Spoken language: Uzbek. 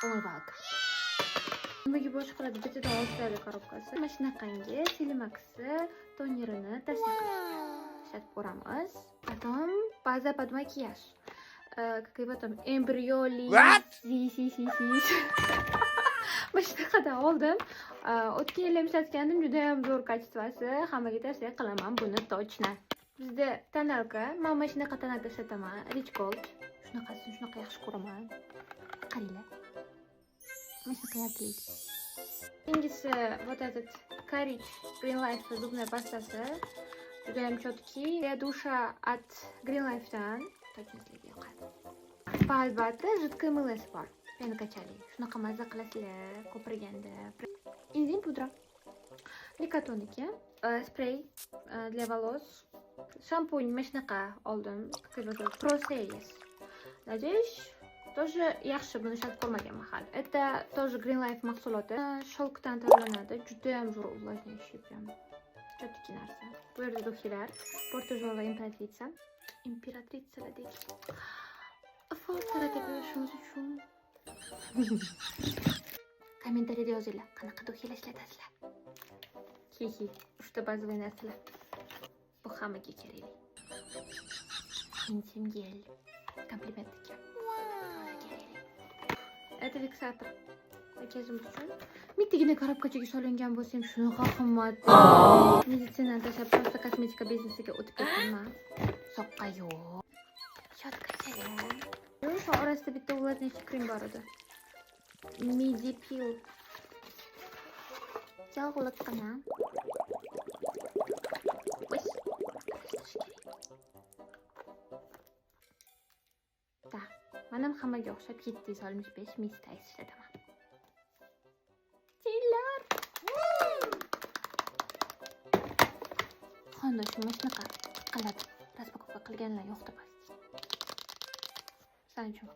Умывалка. Nimaga boshqalarda bittadan olishadi коробка si. Mana shunaqangi Celimax'i tonerini tavsiya qilaman. Ishlatib ko'ramiz. Потом база под макияж. Как его там, Embryolisse. What? Si, si, si, si. Mana shunaqadan oldim. O'tgan yil ham ishlatgandim, juda ham zo'r качество si. Hammaga tavsiya qilaman buni точно. Bizda тоналка. Men mana shunaqa тоналка ishlataman. Rich Gold. Shunaqasini shunaqa yaxshi ko'raman. Qaranglar. Mana shunaqa yaltilaydi. Keyingisi вот этот Karich Green Life зубная pastasi. Juda ham чёткий. Для душа от Green Life'dan. Точно sizlarga yoqadi. Va albatta жидкое мыло si bor. Пенка chalik. Shunaqa mazza qilasizlar ko'pirganda. Inzim pudra. Likatoniki. Спрей для волос. Шампунь mana shunaqa oldim. Proseus. Надеюсь, тоже yaxshi, buni ishlatib ko'rmaganman hali. Это тоже Green Life mahsuloti. Шёлк dan tayyorlanadi. Juda ham zo'r увлажняющий прям. Чёткий narsa. Bu yerda духи lar. Portugaliya va Императрица. Императрица lardek. Ifor taratib yurishimiz uchun. Kommentariyada yozinglar, qanaqa духи lar ishlatasizlar. Хи-хи, uchta bazaviy narsalar. Bu hammaga kerakli. Интим гель. Комплимент ekan. Kerakli. Это фиксатор. Makiyajimiz uchun. Bittagina коробка chaga solingan bo'lsa ham shunaqa qimmat. Meditsinani tashlab, просто kosmetika biznesiga o'tib ketganman. Soqqa yo'q. Щётка chalar. O'sha orasida bitta увлажняющий krem bor edi. Midi Peel. Yog'liqqina. Voy. Aralashtirishkerak. Да, man ham hammaga o'xshab 765 Miss Tice ishlataman. Tillar. Xondoshim mana shunaqa qilib распаковка qilganlar yo'qdi past. San uchun.